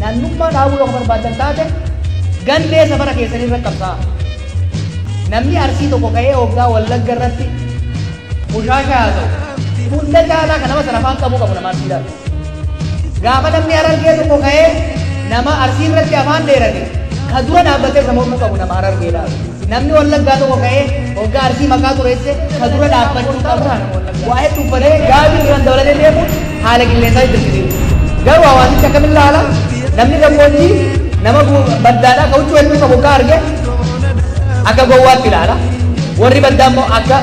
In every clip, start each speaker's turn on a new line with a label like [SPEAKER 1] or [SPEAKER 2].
[SPEAKER 1] Naannummaa dhaabuu yoo barbaadan taate gandee safara keessanii irra qabsaa. Namni Arsii tokko ka'ee hoggaa Wallagga irratti bushaashaa haasa'u hunda caalaa kan nama sana afaan qabuu qabu nama Arsiidhaaf. Gaafa namni Harargee tokko ka'ee nama Arsii irratti afaan dheerate ka dura dhaabbatee isa mormuu qabu nama Harargeedhaaf. Namni Wallaggaa tokko ka'ee hoggaa Arsii maqaa xureesse ka dura dhaabbachuu qabu waa hedduu uffatee gaabii duraan dabalatee deemuun haala qilleensaa itti dirqisiisu. Garuu hawaasichi akkamiin ilaala? Namni gammoojjii nama baddaadhaa ka huccuu hedduu qabu hoggaa arge akka gowwaatti ilaala. Warri baddaa immoo akka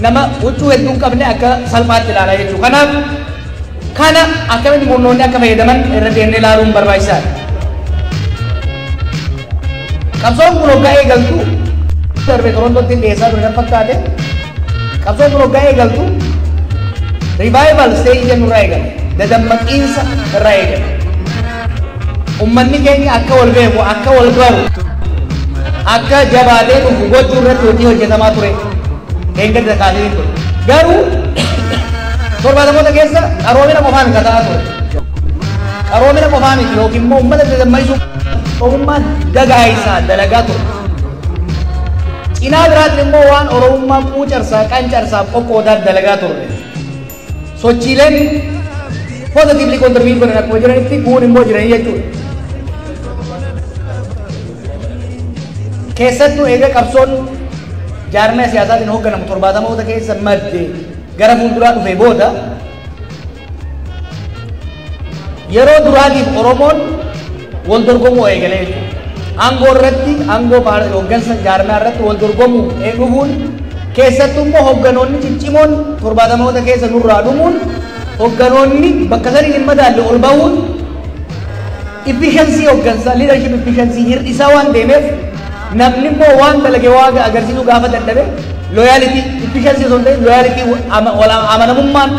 [SPEAKER 1] nama huccuu hedduu hin qabne akka salphaatti ilaala jechuudha. Kanaaf kana akkamitti murnoonni akka fayyadaman irra deemnee ilaaluun barbaachisaadha. Qabsoon kun hoggaa eegaltu darbe Torontootti dhiyeessaa ture nan fakkaate. Qabsoon kun hoggaa eegaltu revival stage jennu irraa eegale. Dadammaqiinsa irraa eegale. Uummanni keenya akka wal beeku, akka wal baru, akka jabaatee dhufu gochuu irratti hojii hojjetamaa ture. Eeggadda kaasee ture. Garuu 70moota keessa qaroomina qofaan kan ta'aa ture. Qaroomina qofaa miti yookiin immoo uummata dadammaisuu Oromummaan dagaayisaa dalagaa ture. Cinaa biraatti immoo waan Oromummaa quucarsaa, qancarsaa, qoqqoodaa dalagaa turre. Sochiileen positively contribute godhan akkuma jiranitti kuun immoo jiranii jechuudha. Keessattuu eega qabsoon jaarmaya siyaasaatiin hoogganamu 70moota keessa madde gara fuulduraa dhufe booda yeroo duraatiif Oromoon wal dorgomuu eegalee jechuudha. Aangoo irratti, aangoo hooggansa jaarmaa irratti wal dorgomuu dhufuun keessattuu immoo hoogganoonni ciccimoon 70moota keessa nurraa dhumuun hoogganoonni bakka saniin hin madaalle ol bahuun efficiency hooggansaa, leadership efficiency hir'isaa waan deemeef namni immoo waan dalage waa agarsiisuu gaafa dadhabe loyalty efficiency osoo hin ta'in loyalty amanamummaan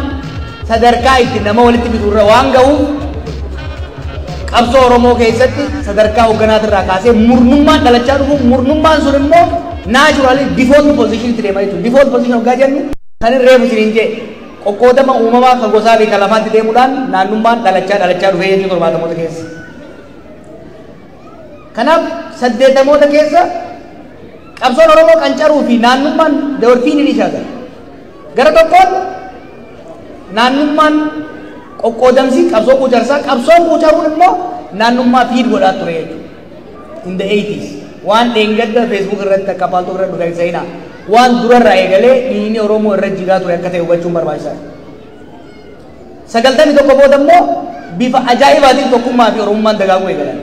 [SPEAKER 1] sadarkaa itti nama walitti fidu irra waan ga'uuf qabsoo Oromoo keessatti sadarkaa hoogganaatirraa kaasee murnummaan dhalachaa dhufu murnummaan sun immoo naturally default position itti deema jechuudha. Default position hoggaa jennu kan hin reefu isiniin jee qoqqoodama uumamaa kan gosaa fi kan lafaatti deemuudhaan naannummaan dhalachaa dhalachaa dhufee jechuudha 70moota keessa. Kanaaf 80moota keessa qabsoon Oromoo qancaruu fi naannummaan dabarfiin ni shaagala. Gara tokkoon naannummaan qoqqoodamsi qabsoo quucarsaa, qabsoon quucaruun immoo naannummaa fiid godhaa ture jechuudha. In the 80s waan dheengadda Facebook irratti akka paaltoo irra dhufe seenaa waan durarraa eegalee dhiigni Oromoo irra jigaa ture akka ta'e hubachuun barbaachisaadha. 91 booda immoo bifa ajaa'ibaatiin tokkummaa fi Oromummaan dagaaguu eegalan.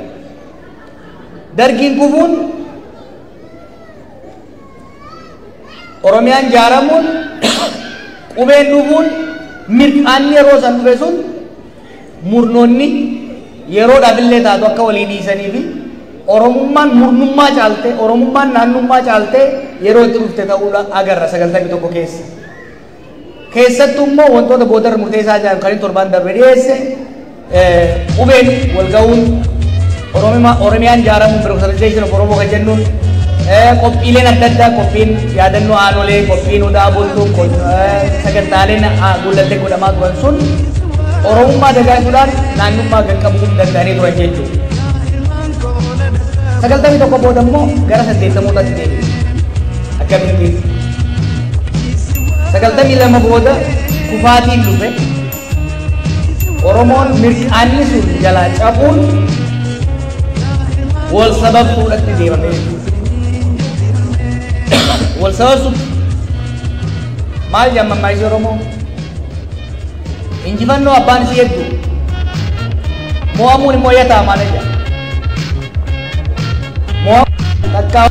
[SPEAKER 1] Dargiin kufuun Oromiyaan jaaramuun qubeen dhufuun mirqaanni yeroo san dhufe sun murnoonni yeroodhaaf illee taatu akka walii dhiisanii fi Oromummaan murnummaa caaltee Oromummaan naannummaa caaltee yeroo itti dhufte ta'uudha agarra 91 keessa. Keessattuu immoo wantoota boodarra murteessaa jiran kan inni torbaan darbe dhiyeesse qubeen wal ga'uun Oromiyaan jaaramuun bureaucratization of Oromoo kan jennuun qophiileen adda addaa qophiin yaadannoo aanolee qophiin odaa bultuu sagantaaleen guullallee godhamaa turan sun Oromummaa dagaagsuudhaan naannummaa qaqqabuu danda'anii turan jechuudha. 91 booda immoo gara 80mootaatti deebi'e. Akkamitti? 92 booda kufaatiin dhufe Oromoon mirqaanni sun jalaa cabuun wal sababsuudhatti deemame jechuudha. Wal sababsu maal jedhan mammaaksi Oromoo? Injifannoo abbaan isii hedduu mo'amuun immoo yataa maal jedha? Mo'amuun takkaa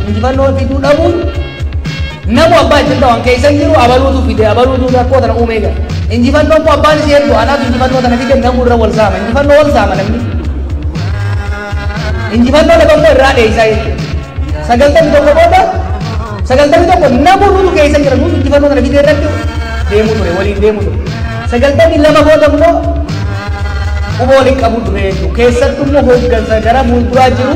[SPEAKER 1] injifannoo fiduu dhabuun namu abbaa ittiin ta'an keessa hin jiru abaluutu fide abaluutu rakkoo tana uumee jira. Injifannoo immoo abbaan isii hedduu anaatu injifannoo tana fide namu irra wal saama injifannoo wal saama namni. Injifannoo lafa immoo irraa dheessaa jechuudha. 91 booda 91 namu nutu keessa jira nutu injifannoo tana fide irratti deemuu ture waliin deemuu ture. 92 booda immoo quba waliin qabuu ture jechuudha. Keessattuu immoo hooggansa gara fuulduraa jiru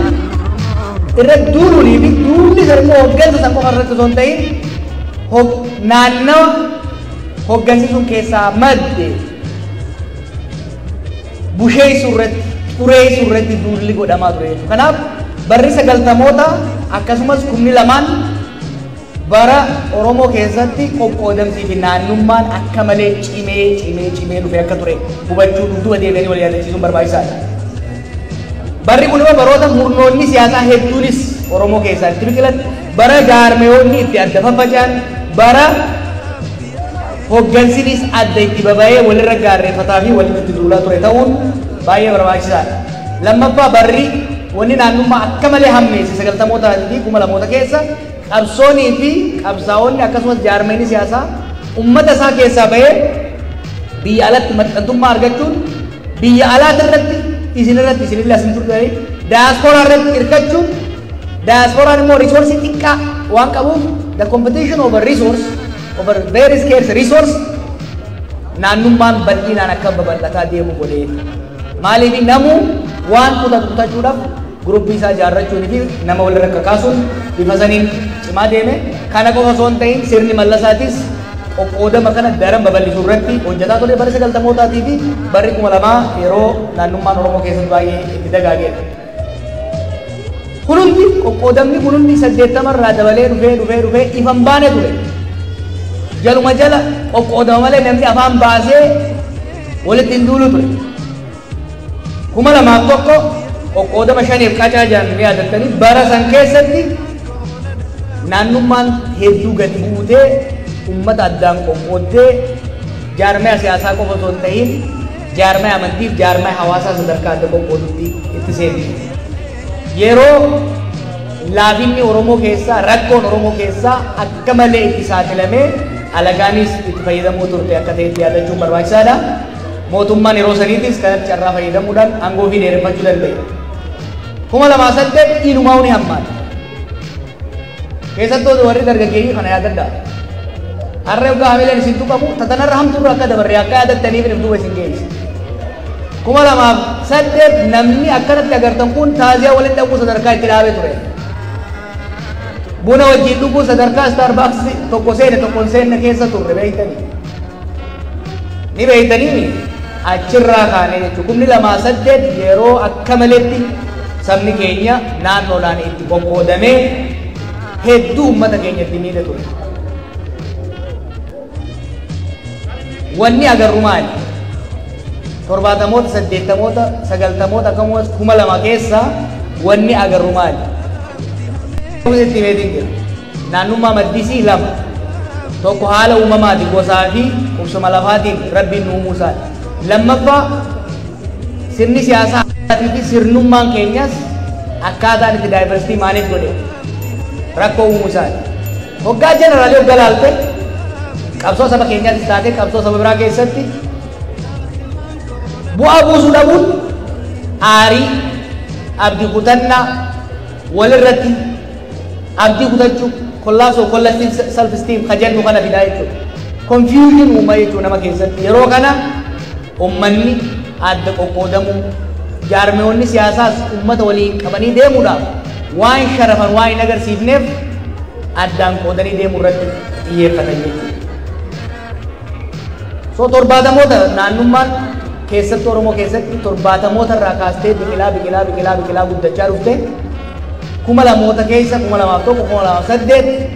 [SPEAKER 1] irra duuluunii fi duulli sana immoo hooggansa san qofa irratti osoo hin ta'in naannawa hooggansi sun keessaa madde busheessuu irratti, xureessuu irratti duulli godhamaa ture jechuudha. Kanaaf barri 90moota akkasumas 2000 bara Oromoo keessatti qoqqoodamsii fi naannummaan akka malee cimee cimee cimee dhufee akka ture hubachuu, dudduuba deebi'anii wal yaadachiisuun barbaachisaadha. Barri kun immoo baroota murnoonni siyaasaa hedduunis Oromoo keessaa itti biqilan, bara jaarmeewonni itti adda faffaca'an, bara hoggansinis adda itti baba'ee walirra gaarreeffataa fi walitti itti duulaa ture ta'uun baay'ee barbaachisaadha. Lammaffaa, barri wanni naannummaa akka malee hammeesse 90mootaa fi 2000moota keessa qabsoonii fi qabsaa'onni akkasumas jaarmeenii siyaasaa ummata isaa keessaa bahee biyya alatti maxxantummaa argachuun, biyya alaati irratti isin irratti isinillee asin turtanii daayaspooraa irratti hirkachuun, daayasporaan immoo resource xiqqaa waan qabuuf, the competition over resource, over very scarce resource, naannummaan bal'inaan akka babal'ataa deemu godhee. Maaliif? Namuu waan kutatu kutachuudhaaf guruppii isaa ijaarrachuun fi nama walirra kakaasuun bifa saniin cimaa deeme. Kana qofa osoo hin ta'in, sirni Mallasaatis qoqqoodama kana daran babal'isuu irratti hojjetaa ture. Bara 90mootaatii fi barri 2000 yeroo naannummaan Oromoo keessatti baay'ee itti dagaageedha. Kun hundi, qoqqoodamni kun hundi 80 irraa dabalee dhufee dhufee dhufee ifan baane ture. Jaluma jala qoqqoodama malee namni afaan baasee walitti hin duulu ture. 2001 qoqqoodama shaniif qacaa jedhan ni yaadattanii. Bara san keessatti naannummaan hedduu gadi buutee ummata addaan qoqqooddee, jaarmaya siyaasaa qofa osoo hin ta'in jaarmaya amantiif jaarmaya hawaasaa sadarkaa adda qoqqoodutti itti seente. Yeroo laafinni Oromoo keessaa, rakkoon Oromoo keessaa akka malee itti saaxilamee alagaanis itti fayyadamuu turte akka ta'etti yaadachuun barbaachisaadha. Mootummaan yeroo saniitis kanatti carraa fayyadamuudhaan aangoo fi dheereffachuu danda'e. 2008 inumaa ni hammaata. Keessattuu warri dargaggeeyyii kana yaadadhaa. Har'a yoggaa hamileen isin tuqamu tatanarra hamtuurra akka dabarre akka yaadattaniif if duuba isin geesse. 2008 namni akkanatti agartan kun taaziyaa waliin dhaquu sadarkaa itti dhaabee ture. Buna wajjin dhuguu sadarkaa Starbucks tokko seene tokko hin seenne keessa turre beeytanii. Ni beeytanii achirraa kaanee jechuudha. 2008 yeroo akka maletti sabni keenya naannoodhaan itti qoqqoodamee hedduu uummata keenya itti miidhe ture. Wanni agarru maali? 70moota, 80moota, 90moota akkasumas 2000 keessa wanni agarru maali? Itti himeetiin jira. Naannummaa maddisii lama. Tokko haala uumamaati, gosaa fi qubsuma lafaatiin Rabbiin nu uumuu isaati. Lammaffaa, sirni siyaasaa fi sirnummaan keenyas akkaataan itti diversity maaliif godhe rakkoo uumuu isaati. Hoggaa generally hoggaa laalte, qabsoo saba keenyaatis taate qabsoo saba biraa keessatti bu'aa buusuu dhabuun aarii, abdii kutannaa, walirratti abdii kutachuu, collapse of collective self esteem ka jennu kana fidaa jechuudha. Confusion uumaa jechuudha nama keessatti. Yeroo kana ummanni adda qoqqoodamuu, jaarmeewwanni siyaasaas ummata waliin qabanii deemuudhaaf waan sharafan waan hin agarsiifneef addaan qoodanii deemuu irratti xiyyeeffatan jechuudha. So 70moota naannummaan keessatti Oromoo keessatti 70moota irraa kaastee biqilaa biqilaa biqilaa biqilaa guddachaa dhufte. 2000moota keessa, 2001, 2008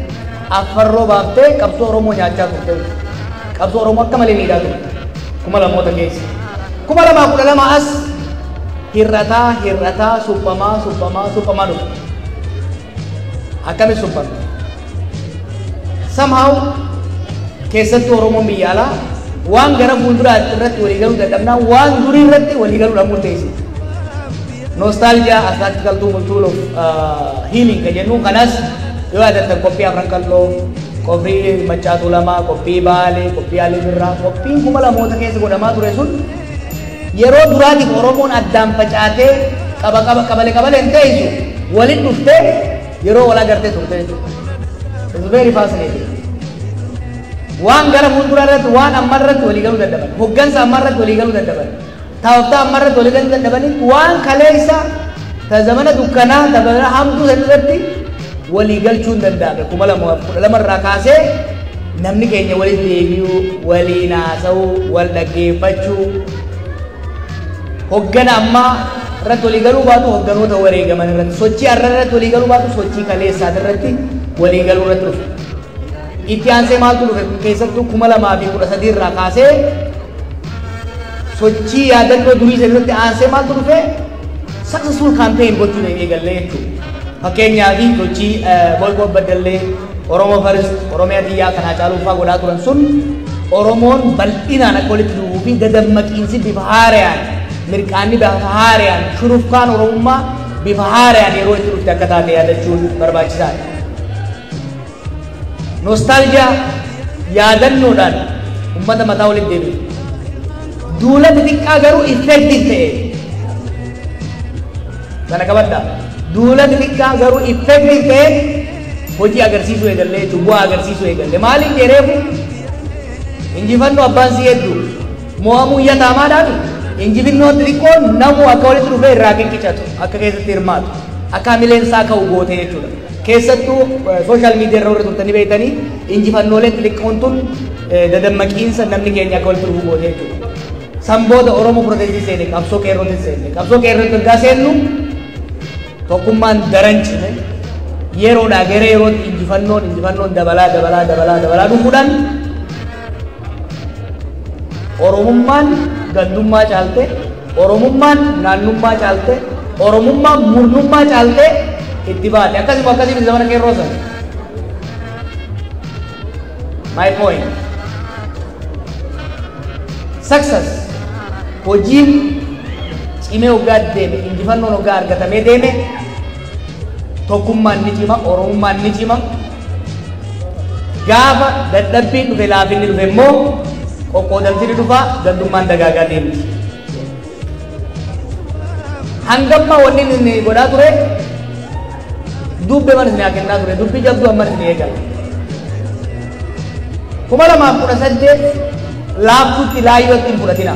[SPEAKER 1] affarroo baaftee qabsoo Oromoo nyaachaa turte. Qabsoo Oromoo akka malee miidhaa turte 2000moota keessa. 2012 as hir'ataa hir'ataa, suphamaa suphamaa suphamaa dhufe. Akkamitti suphamte? Somehow keessattuu Oromoon biyya alaa waan gara fuulduraa irratti walii galuu dadhabnaa waan durii irratti walii galuudhaan murteessite. Nostalgia as tactical tool of healing kan jennu kanas yoo yaadattan, qophii Afran Qalloo, qophii Maccaatuu Lamaa, qophii Baalee, qophii Alii Birraa, qophiin 2000moota keessa godhamaa ture sun yeroo duraatiif Oromoon addaan facaatee qaba qaba qabale qabale hin teessu walin dhuftee yeroo wal agartee turte jechuudha. It's very fascinating. Waan gara fuulduraa irratti, waan amma irratti walii galuu dadhaban, hoggansa amma irratti walii galuu dadhaban, taa'uftaa amma irratti walii galuu dadhabanii, waan kaleessa ta zamana dukkanaa ta zamana hamtuu san irratti walii galchuu hin danda'ame. 2012 irraa kaasee namni keenya walitti deebi'uu, waliin haasa'uu, wal dhaggeeffachuu Hoggana ammaa irratti waliigaluu baatu hogganoota wareegaman irratti, sochii har'a irratti waliigaluu baatu sochii kaleessaa irratti waliigaluu irratti dhufe. Itti aansee maaltu dhufe? Keessattuu 2013 irraa kaasee sochii yaadannoo durii irratti aansee maaltu dhufe? Successful campaign gochuu eegallee jechuudha. Fakkeenyaaf sochii boycott Baddallee, Oromo First, Oromiyaa xiyyaa kan Haacaaluu fa'aa godhaa turan sun Oromoon bal'inaan akka walitti dhufuu fi dadammaqiinsi bifa haarayaan, mirqaanni bifa haarayaan, shurufkaan Oromummaa bifa haarayaan yeroo itti dhufte akka taate yaadachuun barbaachisaadha. Nostalgia yaadannoodhaan uummata mataa walitti deebisu. Duula xixiqqaa garuu effective ta'e. Kana qabadhaa. Duula xixiqqaa garuu effective ta'e hojii agarsiisuu eegallee jechuun bu'aa agarsiisuu eegalle. Maaliif jedheefu injifannoo abbaan si hedduu mo'amuu iyyataamaadhaan injifannoon xixiqqoon namu akka walitti dhufee irraa qiqqicatu, akka keessatti hirmaatu, akka hamileen isaa ka'u goote jechuudha. Keessattuu social media irra warri turtanii beektanii injifannooleen xixiqqoon tun dadammaqiinsa namni keenya akka walitti dhufu goote jechuudha. San booda Oromo Protestii seene, qabsoo qeerrootti seenne. Qabsoo qeerrootti ergaa seennu tokkummaan daran cime. Yeroodhaa gara yerootti injifannoon dabalaa dabalaa dabalaa dabalaa dhufuudhaan Oromummaan gandummaa caalte, Oromummaan naannummaa caalte, Oromummaan murnummaa caalte itti baate. Akkasuma akkasiin zamana qeerroo sana. My point. Success. Hojiin cimee hoggaa deeme, injifannoon hoggaa argatamee deeme, tokkummaan ni cima, Oromummaan ni cima. Gaafa dadhabbiin dhufe, laafinni dhufe immoo qoqqoodamsi ni dhufa, gandummaan dagaagaa deemti. Hangammaa wanni inni godhaa ture dubbe mana isin kennaa ture, dubbii jabduu amma isin eegala. 2018 laaftutti laayyootti hin fudhatina.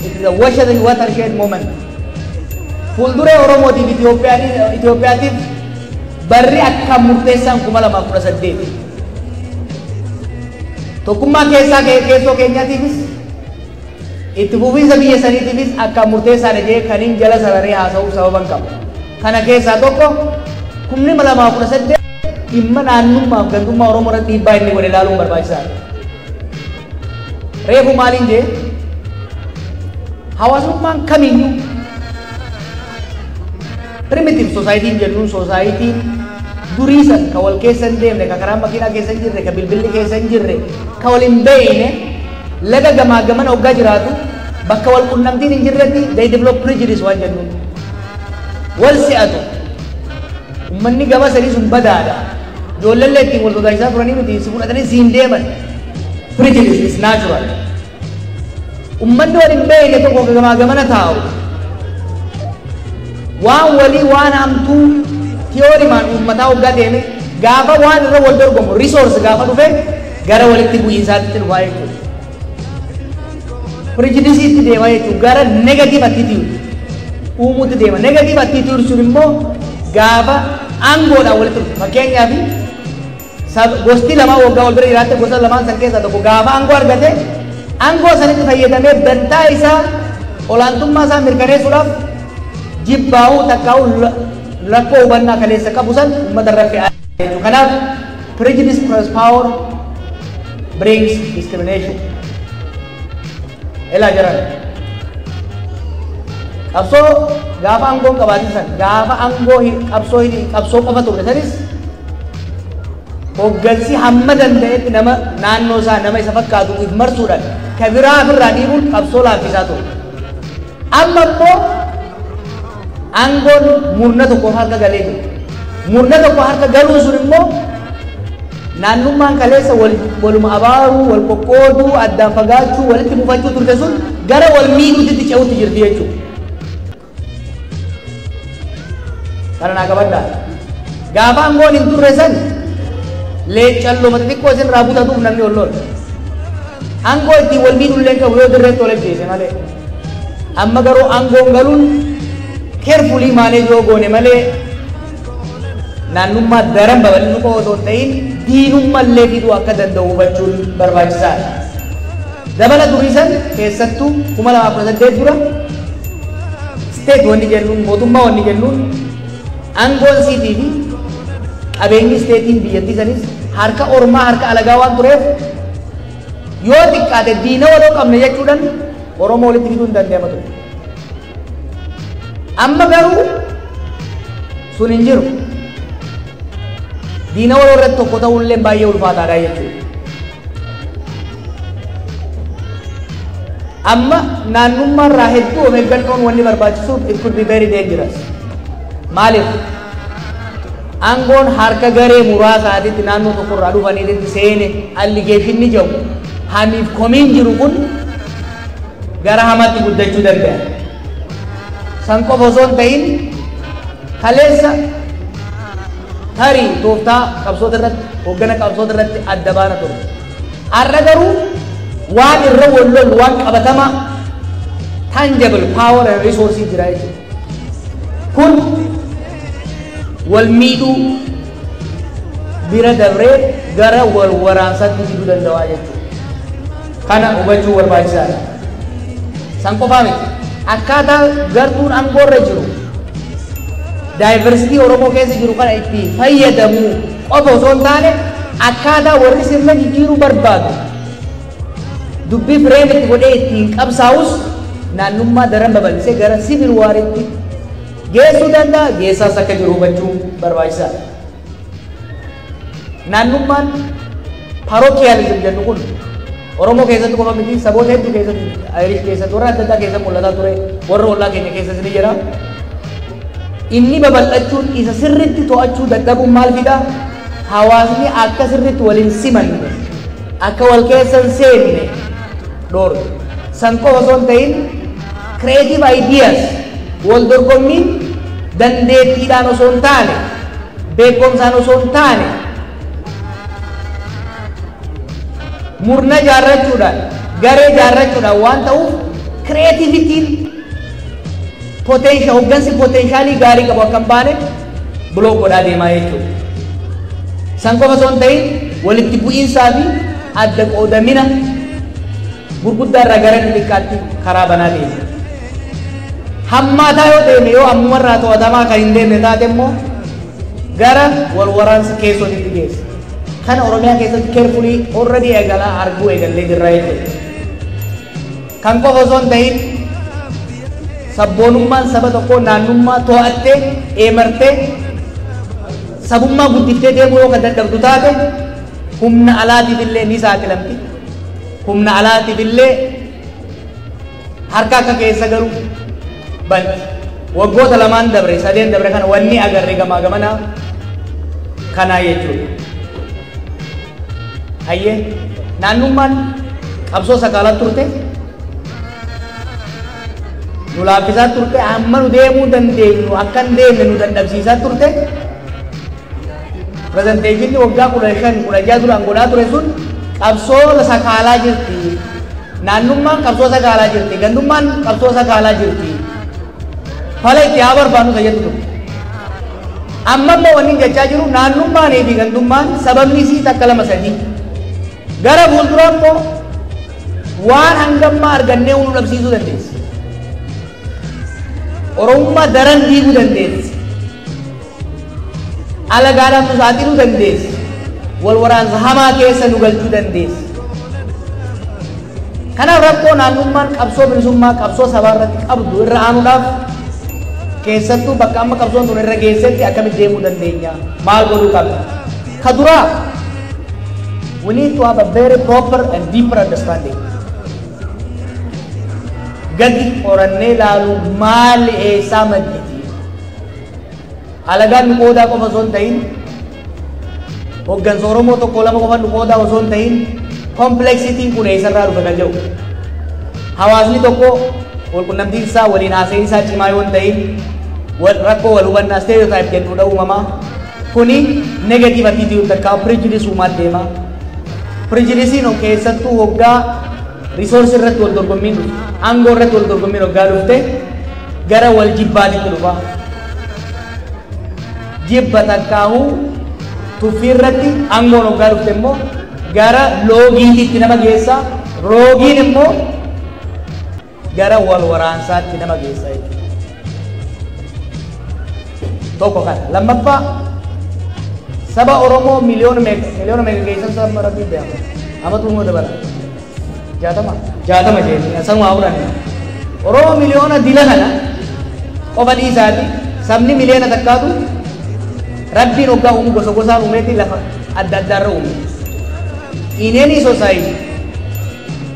[SPEAKER 1] It is a watershed moment. Fuulduree Oromootiif Itoophiyaatiif barri akka murteessaan 2018. Tokkummaa keessaa keessoo keenyaatiifis itti fufiinsa biyya saniitiifis akka murteessaadha jee kaniin jala sararee haasa'uuf sababan qaba. Kana keessaa tokko 2018 dhimma naannummaaf gandummaa Oromoo irratti dhiibbaa inni godhe ilaaluun barbaachisaadha. Reefu maaliin jee, hawaasummaan kamiyyuu primitive society jennuun, society durii san ka wal keessa hin deemne, ka karaa makiinaa keessa hin jirre, ka bilbilli keessa hin jirre, ka wal hin beeyne, laga gamaa gamana hoggaa jiraatu, bakka wal qunnamtiin hin jirretti they develop prejudice waan jennuun. Wal si'atu. Ummanni gama sadii sun badaadha. Ijoolleen ittiin wal sodaachisaa turanii miti, si fudhatanii siin deeman. Prejudice is natural. Ummanni wal hin beekne tokko gamaa gamana taa'u waan walii waan hamtuu tiyoorimaan uummataa hoggaa deeme, gaafa waan irra wal dorgomu resource gaafa dhufe gara walitti bu'iinsaatti dhufaa jechuudha. Prejudice deema jechuudha, gara negative attitude uumuutti deema. Negative attitude sun immoo gaafa aangoodhaan walitti dhufu, fakkeenyaaf gosti lamaa waggaa wal bira jiraatte, gosa lamaan san keessaa tokko gaafa aangoo argate, aangoo sanitti fayyadamee dantaa isaa, olaantummaa isaa mirkaneessuudhaaf jibbaa'uu takkaa'uu rakkoo hubannaa kaleessa qabu san uummata irra fe'aa jechuudha. Kanaaf prejudice plus power brings discrimination. Elaa jiran. Qabsoo gaafa aangoon qabaatin san, gaafa aangoo qabsoo qabsoo qofa ture sanis, hoggansi hamma danda'etti nama naannoo isaa, nama isa fakkaatu if marsuudhaan ka biraa ofirraa dhiibuun qabsoo laaffisaa ture. Amma immoo aangoon murna tokko harka galee jira. Murna tokko harka galuun sun immoo naannummaan kaleessa waluma abaaruu, wal qoqqooduu, addaan fagaachuu, walitti mufachuu turte sun gara wal miidhuutti ce'utti jirti jechuudha. Kana naa qabadhaa. Gaafa aangoon hin turre san leeccalloo xixiqqoo isin irraa butatuuf namni ol lola. Aangoo ittiin wal miidhuu illee qabu yoo dirreetti ol ajjeese malee. Amma garuu aangoon galuun carefully manage yoo goone malee naannummaa daran babal'isuu qofa osoo hin ta'in diinummaa illee fiduu akka danda'u hubachuun barbaachisaadha. Dabala durii san keessattuu 2018 dura State wanni jennuun, mootummaa wanni jennuun, aangoon siitii fi qabeenyi stateiin biyyattii sanis harka ormaa, harka alagaa waan tureef, yoo xiqqaate diina waloo qabne jechuudhaan Oromoo walitti fiduu hin danda'ama ture. Amma garuu sun hin jiru. Diina waloo irratti tokko ta'uun baay'ee ulfaataadha jechuudha. Amma naannummaa irraa hedduu of eeggannoon wanni barbaachisuuf, it could be very dangerous. Maaliif? Aangoon harka garee muraasaatitti naannoo tokko irraa dhufaniitti seene allegationni jedhu, hamiif komiin jiru kun gara hamaatti guddachuu danda'a. San qofa osoo hin ta'in, kaleessa tarii tooftaa qabsoota irratti, hoggana qabsoota irratti adda baana ture. Har'a garuu waan irra wal lollu, waan qabatamaa, tangible power and resource jira jechuudha. Kun wal miidhuu bira dabree gara wal waraansaatti fiduu danda'a jechuudha. Kana hubachuu barbaachisaadha. San qofaa miti. Akkaataa gartuun aangoorra jiru diversity Oromoo keessa jiru kana itti fayyadamuu qofa osoo hin taane, akkaataa warri sirna jijjiiruu barbaadu dubbii frame itti godhee ittiin qabsaa'us naannummaa daran babal'isee gara civil waritti geessuu danda'a, geessaas akka jiru hubachuu barbaachisaadha. Naannummaan parochialism jennu kun Oromoo keessatti qofa miti, saboota hedduu keessatti, Irish keessatti, warra adda addaa keessatti mul'ataa ture, warra ollaa keenya keessas ni jira. Inni babal'achuun isa sirritti to'achuu dadhabuun maal fida? Hawaasni akka sirritti waliin simanne, akka wal keessa hin seenne dhoorga. San qofa osoo hin ta'in, creative ideas wal dorgommiin dandeettiidhaan osoo hin taane, beekumsaan osoo hin taane, murna jaarrachuudhaan, garee jaarrachuudhaan waan ta'uuf, creativityn, potential, hoggansi potentialii gaarii qabu akka hin baane block godhaa deemaa jechuudha. San qofa osoo hin ta'in, walitti bu'iinsaa fi adda qoodamina gurguddaa irraa gara xixiqqaatti karaa banaa deema. Hammaataa yoo deeme, yoo ammumarraa to'atamaa kan hin deemne taate immoo, gara wal waraansa keessootitti geessa. Kana Oromiyaa keessatti carefully already eegalaa arguu eegallee jirra jechuudha. Kan qofa osoo hin ta'in, sabboonummaan saba tokkoo naannummaa to'attee eemartee sabummaa guddiftee deemuu yoo kan dadhabdu taate, humna alaatiif illee ni saaxilamti. Humna alaatiif illee harka akka keessa galu banti. Waggoota lamaan dabre, sadeen dabre kana wanni agarre gamaa gamanaa kanaa jechuudha. Hayyee, naannummaan qabsoo sakaalaa turte, nu laaffisaa turte, amma nu deemuu dandeenyu akka hin deemne nu dadhabsiisaa turte. Presentationni waggaa 15, 16 duraan godhaa ture sun qabsoo sakaalaa jirti. Naannummaan qabsoo sakaalaa jirti. Gandummaan qabsoo sakaalaa jirti. Fala itti haa barbaannu isa jettu ture. Amma immoo wanni jechaa jiru, naannummaanii fi gandummaan sababni isii takka, lama, sadii. Gara fuulduraa immoo waan hangammaa argannee nu dhabsiisuu dandeessi. Oromummaa daran diiguu dandeessi. Alagaadhaan nu saaxiluu dandeessi. Wal waraansa hamaa keessa nu galchuu dandeessi. Kanaaf rakkoo naannummaan qabsoo bilisummaa, qabsoo sabaa irratti qabdu irra aanuudhaaf, keessattuu bakka amma qabsoon tun irra geessetti akkamitti deemuu dandeenya? Maal godhuu qabna? Ka duraa, we need to have a very proper and deeper understanding. Gadi qorannee ilaalu, maali, eessaa madditi? Alagaan nu qoodaa qofa osoo hin ta'in, hoggansa Oromoo tokko lama qofa nu qoodaa osoo hin ta'in, complexityn kun eessarraa dhufe kan jedhu. Hawaasni tokko walqunnamtiin isaa, waliin haasa'in isaa cimaa yoo hin ta'in, rakkoo wal hubannaa stereotype jennuudha uumamaa. Kuni negative attitude takka prejudice uumaa deema. Prejudiceiin keessattuu hoggaa resource irratti wal dorgommiin dhufte, aangoo irratti wal dorgommiin hoggaa dhufte, gara wal jibbaatitti dhufa. Jibba takkaahuu tuffii irratti aangoon hoggaa dhufte immoo gara loogiititti nama geessa. Loogiin immoo gara wal waraansaatti nama geessa jechuudha. Tokko kana. Lammaffaa, saba Oromoo miliyoona meeqa keessan saba Rabbiin beekama. Amatu immoo dabala. 60 60 jeenye sanuma fudhanne. Oromoo miliyoona dila kana qofa dhiisaati, sabni 1 miliyoona Rabbiin hoggaa uumu gosa gosaan uumeeti lafa adda addaarra uume. In any society,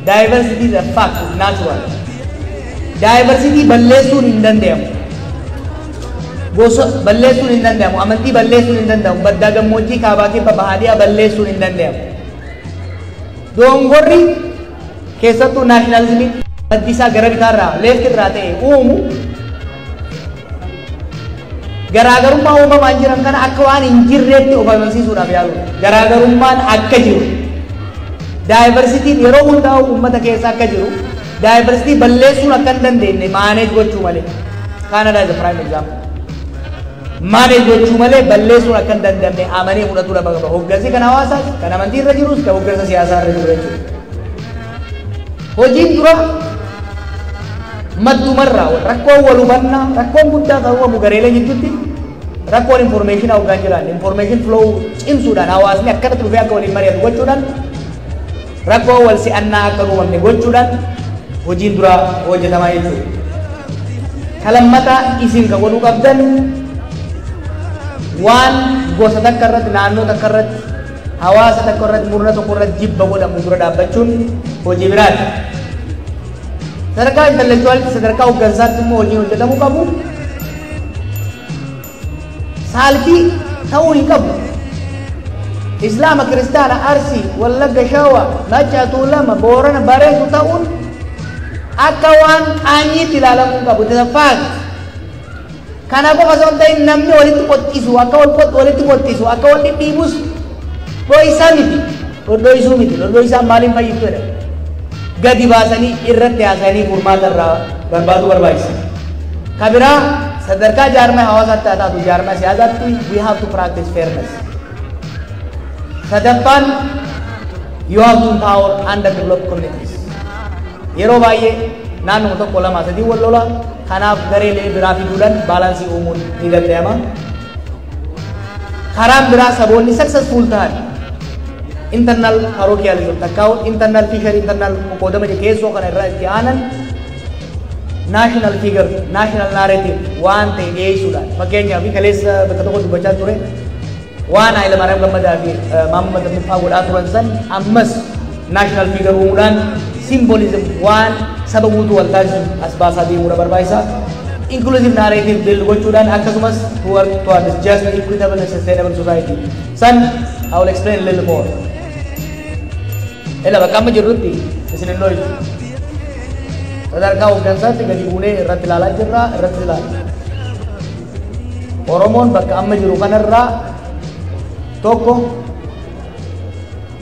[SPEAKER 1] diversity is a fact, is natural. Diversity balleessuun hin danda'amu. Gosa balleessuun hin danda'amu. Amantii balleessuun hin danda'amu. Baddaa gammoojjii, kaabaa kibba, bahaadhiyaa balleessuun hin danda'amu. Dongorri keessattuu nationalism ii maddi isaa gara bitaarraa, left irraa ta'e uumu, garaagarummaa uumamaan jiran kana akka waan hin jirreetti of amansiisuudhaaf yaalu. Garaagarummaan akka jiru, diversity n yeroo hundaa'u uummata keessa akka jiru, diversity balleessuun akka hin dandeenye, manage gochuu malee. Canada is a prime example. Manage gochuu malee balleessuun akka hin dandamne amanee fudhatuu dha qaba. Hoggansi kan hawaasaas, kan amantii irra jirus, kan hoggansa siyaasaa irra jiru jechuudha. Hojiin dura maddumarraa rakkoon wal hubannaa, rakkoon guddaa kan uumamu gareelee jidduutti rakkoon information hoggaan jiran, information flow cimsuudhaan, hawaasni akkanatti dhufee akka waliin mari'atu gochuudhaan, rakkoo wal si'annaa akka uumamne gochuudhaan hojiin dura hojjetamaa jechuudha. Kalammataa isin ka godhuu qabdan, waan gosa takka irratti, naannoo takka irratti, hawaasa takka irratti, murna tokko irratti jibba godhamu dura dhaabbachuun hojii biraati. Sadarkaa intellectual itti, sadarkaa hooggansaatti immoo hojiin hojjetamuu qabu. Saalfii ta'uu hin qabu. Islaama, Kiristaana, Arsii, Wallagga, Shawa, Macca, Tuulama, Boorana, Bareedu ta'uun akka waan qaanyiitti ilaalamuu hin qabu. It is a fact. Kana qofa osoo hin ta'in, namni walitti qoxxisu akka wal qoxxu, walitti qoxxisu akka wal dhidhiibus dho'isaa miti. Dhodho'isuu miti. Dhodho'isaan maaliin fayyittu jedhama. Gadi baasanii irratti haasa'anii furmaata irraa barbaaduu barbaachisa. Ka biraa, sadarkaa jaarmaa hawaasaatti haa taatu jaarmaa siyaasaatti, we have to practice fairness. Sadaffaan, you have to empower underdeveloped communities. Yeroo baay'ee naannoo tokko, lama, sadii wal lola. Kanaaf gareelee biraa fiduudhaan balance ii uumuun ni danda'ama. Karaan biraa saboonni successful ta'an internal parochialism takkaa'u internal fissure, internal qoqqoodama keessoo kana irraa itti aanan national figure, national narrative waan ta'e dhiyeessuudhaan. Fakkeenyaaf, kaleessa bakka tokko dubbachaa ture, waan Haayila Maariyaam Gammadaa fi Mahammad Dammifaa godhaa turan san ammas national figure uumuudhaan symbolism waan saba guutuu wal taasisu as baasaa deemuudha barbaachisa. Inclusive narrative build gochuudhaan, akkasumas to work towards just, equitable and sustainable society. San I will explain a little more. Ela bakka amma jirrutti isin hin dho'isu. Sadarkaa hooggansaatti gadi buunee irratti ilaalaa jirra, irratti ilaala. Oromoon bakka amma jiru kanarraa tokko,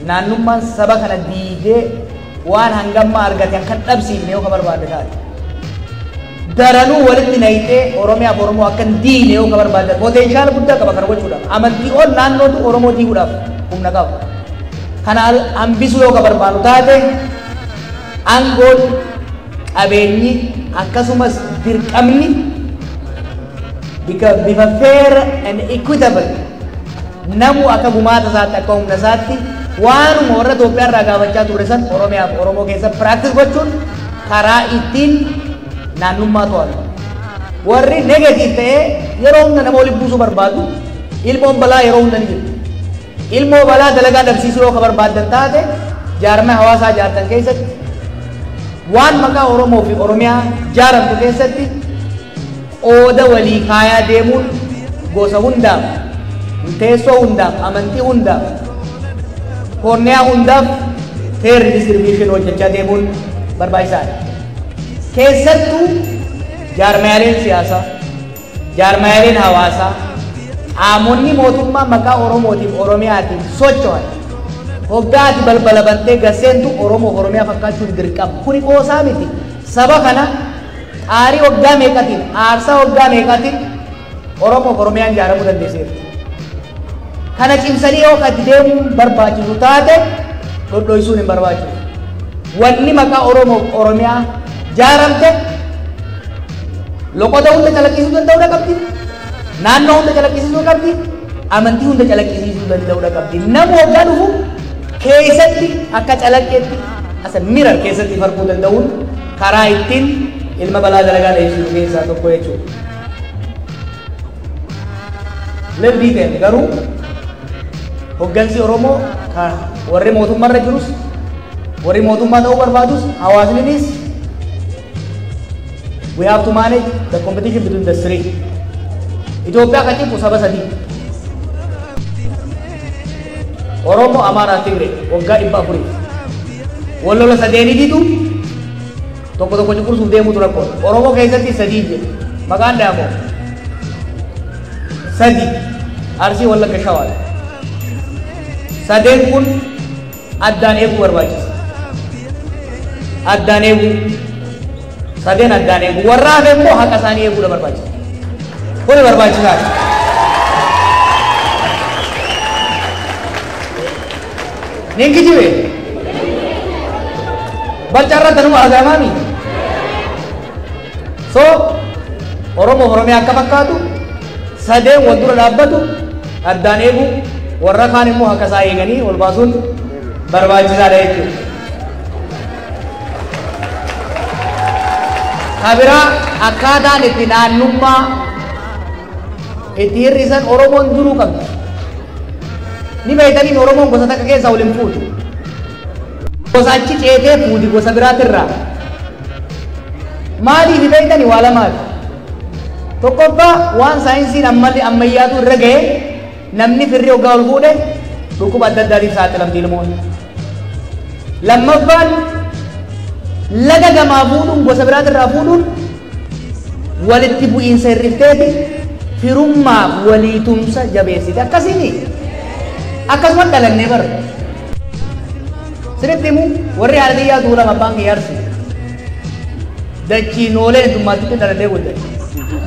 [SPEAKER 1] naannummaan saba kana diigee waan hangammaa argate akka hin dhabsiifne yoo ka barbaadde taate. Daranuu walitti nayitee Oromiyaaf Oromoo akka hin diine yoo ka barbaadde, potential guddaa qaba kana gochuudhaaf. Amantii ol naannootu Oromoo diiguudhaaf humna qaba. Kana hambisuu yoo ka barbaadu taate, aangoon, qabeenyi, akkasumas dirqamni bifa fair and equitable, namu akka gumaata isaatti, akka humna isaatti, waanuma warra Itoophiyaa irraa gaafachaa turre san Oromiyaaf Oromoo keessa practice gochuun karaa ittiin naannummaa to'atu. Warri negative ta'ee yeroo hunda nama walitti buusuu barbaadu, ilmoon balaa yeroo hunda ni jirti. Ilmoo balaa dalagaa dhabsiisuu yoo ka barbaaddan taate, jaarmaa hawaasaa jaartan keessatti, waan maqaa Oromoo fi Oromiyaa jaaramtu keessatti qooda walii kaayaa deemuun, gosa hundaaf, teessoo hundaaf, amantii hundaaf, koorniyaa hundaaf fair distribution hojjechaa deemuun barbaachisaadha. Keessattuu jaarmaaleen siyaasaa, jaarmaaleen hawaasaa, qaamonni mootummaa maqaa Oromootiif Oromiyaatiin socho'an, hoggaa ati balbala bantee gasseentu Oromoof Oromiyaa fakkaachuun dirqama. Kuni qoosaa miti. Saba kana xaarii waggaa meeqatiin, aarsaa waggaa meeqatiin Oromoof Oromiyaan ijaaramuu dandeesseerti. Kana cimsanii yoo itti deemuun barbaachisu taate, dhodhoisuun hin barbaachisu. Wanni maqaa Oromoof Oromiyaa jaaramte loqoda hunda calaqqisiisuu danda'uu qabdi. Naannoo hunda calaqqisiisuu qabdi, amantii hunda calaqqisiisuu danda'uudha qabdi. Nama waggaa dhufu keessatti akka calaqqeetti asa mirar keessatti farquu danda'uun karaa ittiin ilma balaa dalagaa dheessisuu keessaa tokko jechuudha. Little detail garuu hoggansi Oromoo warri mootummaarra jirus, warri mootummaa ta'uu barbaadus, hawaasninis, we have to manage the competition between the three. Itoophiyaa kan cimpu saba sadii. Oromoo, Amaaraa, Tigree waggaa 400. Wal lola sadeeniititu tokko tokko cunqursuuf deemutu rakkoodha. Oromoo keessatti sadii jira. Maqaan dhaamoo sadi, Arsii, Wallagga, Shawaadha. Sadeen kun addaan eeguu barbaachisa. Addaan eeguu. Sadeen addaan eeguu. Warra hafe immoo haqa isaanii eeguudha barbaachisa. Kuni barbaachisaadha. Nin kijibe. Balcaarra tanuma haasa'amaami. So Oromoo Oromiyaa akka fakkaatu sadeen wal dura dhaabbatu addaan eeguu, warra kaan immoo haqa isaa eeganii ol baasuun barbaachisaadha jechuudha. Kabiraa akkaataan itti naannummaa itti hir'isan Oromoon duruu qabdi. Ni beektaniin Oromoon gosa takka keessaa waliin fuutu. Gosa achi ceetee fuuti gosa biraatirraa. Maaliif beektani? Waa lamaati. Tokkoffaa, waan saayinsiin ammalli ammayyaatu irra ga'e, namni firri hoggaa ol fuudhe dhukkuba adda addaatiif saaxilamti ilmoon. Lammaffaan, laga gamaa fuudhuun, gosa biraatirraa fuudhuun walitti bu'iinsa hir'ifteeti firummaaf walii tumsa jabeessite. Akkasiini akkasuma dhalannee bara. Sinitti himu, warri haadha xiyyaa Tuulama, abbaan kiyya Arsii. Dachii noolee heddummaatti dhalatee guddate.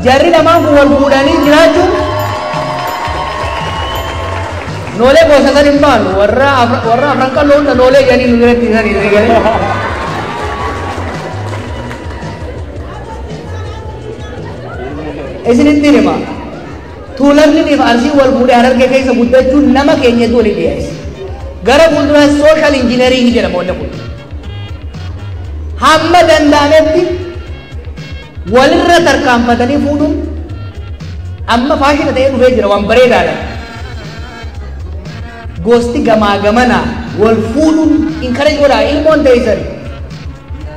[SPEAKER 1] Jarri lamaan kun wal fuudhanii jiraachuun noolee gosa san hin baanu, warra afran qalloo hunda noolee jedhanii nu biratti isanii galee. Isinitti hima. Tuulamni fi Arsiin wal fuudhee Harargee keessa guddachuun nama keenyatu waliin dhiyeessa. Gara fuulduraa social engineering jedhama wanni kun. Hamma danda'ametti walirra tarkaanfatanii fuudhuun amma faashina ta'ee dhufee jira, waan bareedaadha. Gosti gamaa gamanaa wal fuudhuun encourage godhaa. Ilmoon teessan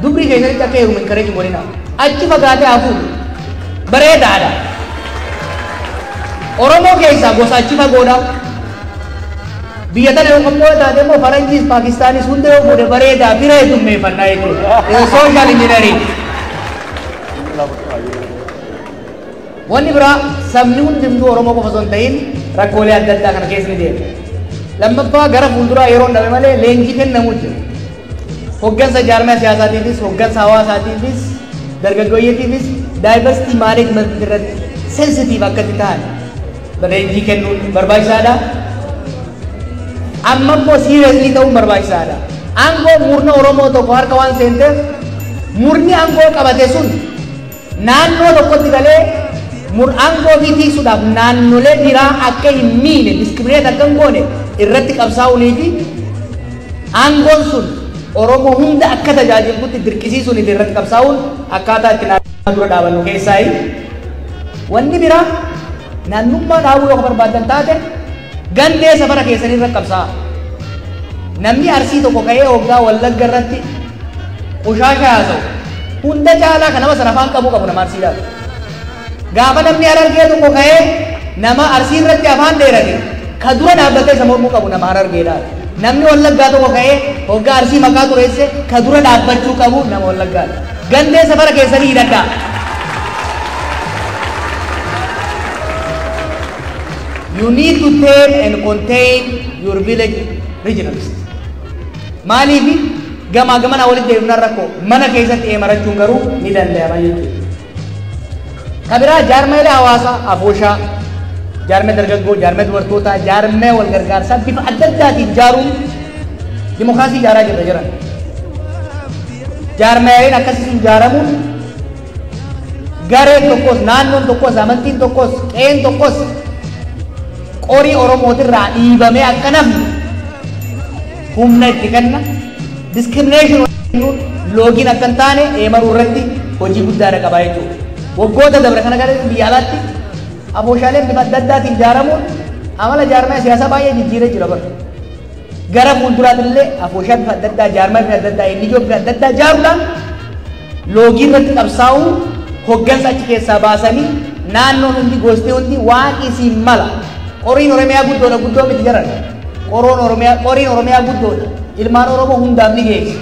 [SPEAKER 1] dubrii keessanitti akka heerumu encourage godhina. Achi fagaatee haa fuudhu. Bareedaadha. Oromoo keessaa gosa achi fagoodha. Biyya tana yoo immoo taate immoo Faranjiis Paakistaanis hunda yoo fuudhe bareedaa, bira heddummeeffannaa jechuudha. Social engineering. Wanni biraa, sabni hundumtuu Oromoo qofa osoo hin ta'in rakkoolee adda addaa kana keessa ni deema. Lammaffaa, gara fuulduraa yeroo dhabe malee leenjii kennamuu jira. Hoggansa jaarmaya siyaasaatiifis, hoggansa hawaasaatiifis, dargaggooyyeetiifis diversity management irratti sensitive akkatti ta'an leenjii kennuun barbaachisaadha. Amma immoo seriously ta'uun barbaachisaadha. Aangoo murna Oromoo tokko harka waan seenteef, murni aangoo qabate sun naannoo tokkotti galee aangoo fi tiisuudhaaf naannolee biraa akka hin miine, discriminate akka hin goone irratti qabsaa'uunii fi aangoon sun Oromoo hunda akka tajaajiltutti dirqisiisuun irratti qabsaa'uun akkaataa itti naannoo dura dhaabannu keessaayi. Wanni biraa, naannummaa dhaabuu yoo barbaadan taate gandee safara keessanii irra qabsaa'a. Namni Arsii tokko ka'ee hoggaa Wallagga irratti qushaasha haasa'u hunda caalaa kan nama sana afaan qabuu qabu nama Arsiidhaaf. Gaafa namni Harargee tokko ka'ee nama Arsii irratti afaan dheerate, ka dura dhaabbatee isa mormuu qabu nama Harargeedhaaf. Namni Wallaggaa tokko ka'ee hoggaa Arsii maqaa xureesse, ka dura dhaabbachuu qabu nama Wallaggaadha. Gandee safara keessanii hidhadhaa. You need to tame and contain your village regionalist. Maaliifi gamaa gamanaa walitti deemnaan rakkoo, mana keessatti eemarachuun garuu ni danda'ama jechuudha. Ka biraa, jaarmeelee hawaasaa afooshaa, jaarmee dargaggoo, jaarmee dubartootaa, jaarmee wal gargaarsaa bifa adda addaatiin ijaaruun dimokiraasii ijaaraa jirra jiran. Jaarmeeleen akkasii sun ijaaramuun Gareen tokkos, naannoon tokkos, amantiin tokkos, qe'een tokkos qorii Oromootirraa dhiibamee akka nafni humna itti kenna. Discrimination loogiin akka hin taane eemaruu irratti hojii guddaadha qabaa jechuudha. Waggoota dabre kana gara biyya alaatti afooshaaleen bifa adda addaatiin ijaaramuun amala jaarmaa siyaasaa baay'ee jijjiiree jira bara. Gara fuulduraatti illee afooshaa bifa adda addaa, jaarmaa bifa adda addaa, NGO bifa adda addaa ijaaruudhaan loogii irratti qabsaa'uu, hoggansa achi keessaa baasanii naannoon hundi, gosti hundi waan isiin mala. Qoriin Oromiyaa guddoodha, guddoo miti jaran. Qoroon Oromiyaa, qoriin Oromiyaa guddoodha. Ilmaan Oromoo hundaaf ni geessi.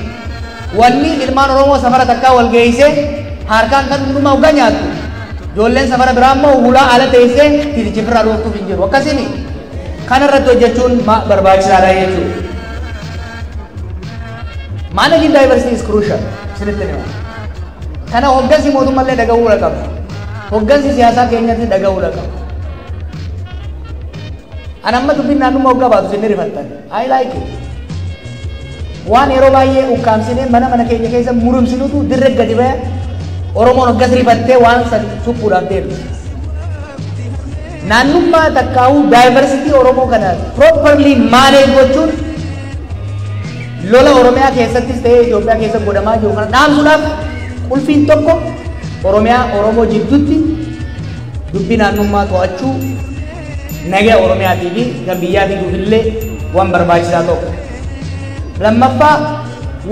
[SPEAKER 1] Wanni ilmaan Oromoo safara takkaa wal geessee harkaan kan hundumaa hoggaa nyaattu. Ijoolleen safara biraa immoo hulaa ala teessee titichifirraa dhooftuuf hin jiru. Akkasini kana irratti hojjechuun barbaachisaadha jechuudha. Managing diversity is crucial. Isinitti hima. Kana hoggansi mootummaallee dhaga'uu qaba. Hoggansi siyaasaa keenyatti dhaga'uu qaba. Ani amma dubbiin naannummaa hoggaa baatu isin rifattan. I like it. Waan yeroo baay'ee ukkaamsinee mana mana keenya keessa murumsinutu dirree gadi ba'e, Oromoon hoggas rifattee waan san suphuudhaaf deemti. Naannummaa takkaa'uu diversity Oromoo kana properly manage gochuun lola Oromiyaa keessattis ta'ee Itoophiyaa keessa godhamaa jiru kana dhaamsuudhaaf qulfiin tokko Oromiyaa Oromoo jidduutti dubbii naannummaa to'achuu, nagaa Oromiyaatii fi kan biyyaa fiduuf illee waan barbaachisaa tokko. Lammaffaa,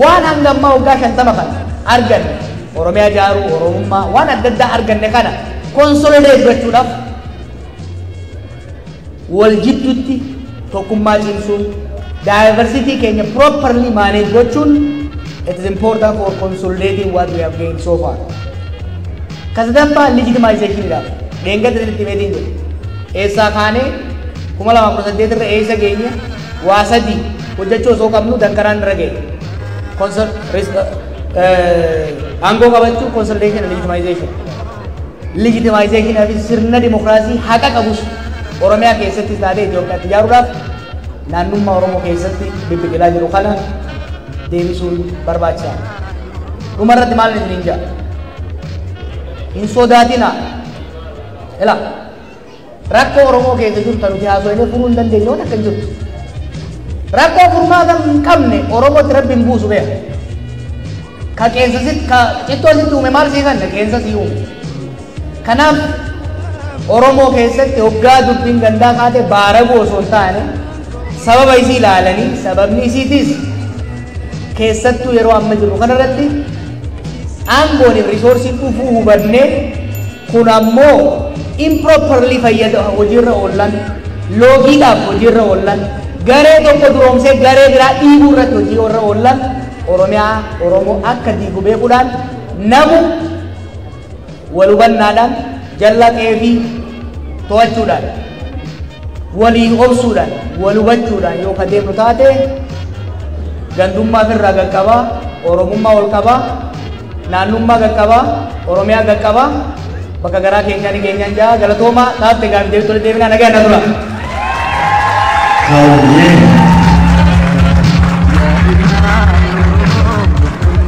[SPEAKER 1] waan hanga ammaa waggaa 50 kana arganne, Oromiyaa ijaaruu, Oromummaa waan adda addaa arganne kana consolidate gochuudhaaf wal jidduutti tokkummaa cimsuun, diversity keenya properly manage gochuun, it is important for consolidating what we have gained so far. Ka sadaffaa legitimization dhaaf dheengadda itti meetiin jiru. Eessaa kaanee 2018 irra eessa geenye? Waa sadii hojjechuu osoo qabnu dankaraan irra geenye. Aangoo qabachuu, consolidation and legitimization. Legitimization fi sirna dimokiraasii haqa qabus Oromiyaa keessattis taatee Itoophiyaatti ijaaruudhaaf naannummaa Oromoo keessatti bibbiqilaa jiru kana deebisuun barbaachisaadha. Dhumarratti maal isiniin jedha? Hin sodaatinaa. Ila rakkoo Oromoo keessa jirtu nuti haasofnee furuu hin dandeenye waan akka hin jirtu. Rakkoo furmaata hin qabne Oromootti Rabbi hin buusu beeka. Ka qeensa sitti, ka cittoo sitti uume maal sii kanne, qeensa sii uume. Kanaaf Oromoo keessatti hoggaa dubbiin gandaa kaate baaraguu osoo hin taane sababa isii ilaalanii, sababni isiitis keessattuu yeroo amma jirru kanarratti aangoon resourceiin dhufuu hubannee, kun ammoo improperly fayyada hojiirra oollan, loogiidhaaf hojiirra oollan, garee tokko duroomsee garee biraa dhiibuu irratti hojii irra oollan, Oromiyaa Oromoo akka diigu beekuudhaan namu wal hubannaadhaan, jalla qeefii to'achuudhaan, walii obsuudhaan, wal hubachuudhaan yoo ka deemnu taate, gandummaa ofirraa qaqqabaa, Oromummaa ol qabaa, naannummaa qaqqabaa, Oromiyaa qaqqabaa, bakka garaa keenyaa ni geenyaan jaa. Galatoomaa. Taate gaafii deebii tole deebinaa, nagaa na tura.
[SPEAKER 2] Kaayyee. Jara keenya kabajamoo, kabajamoo.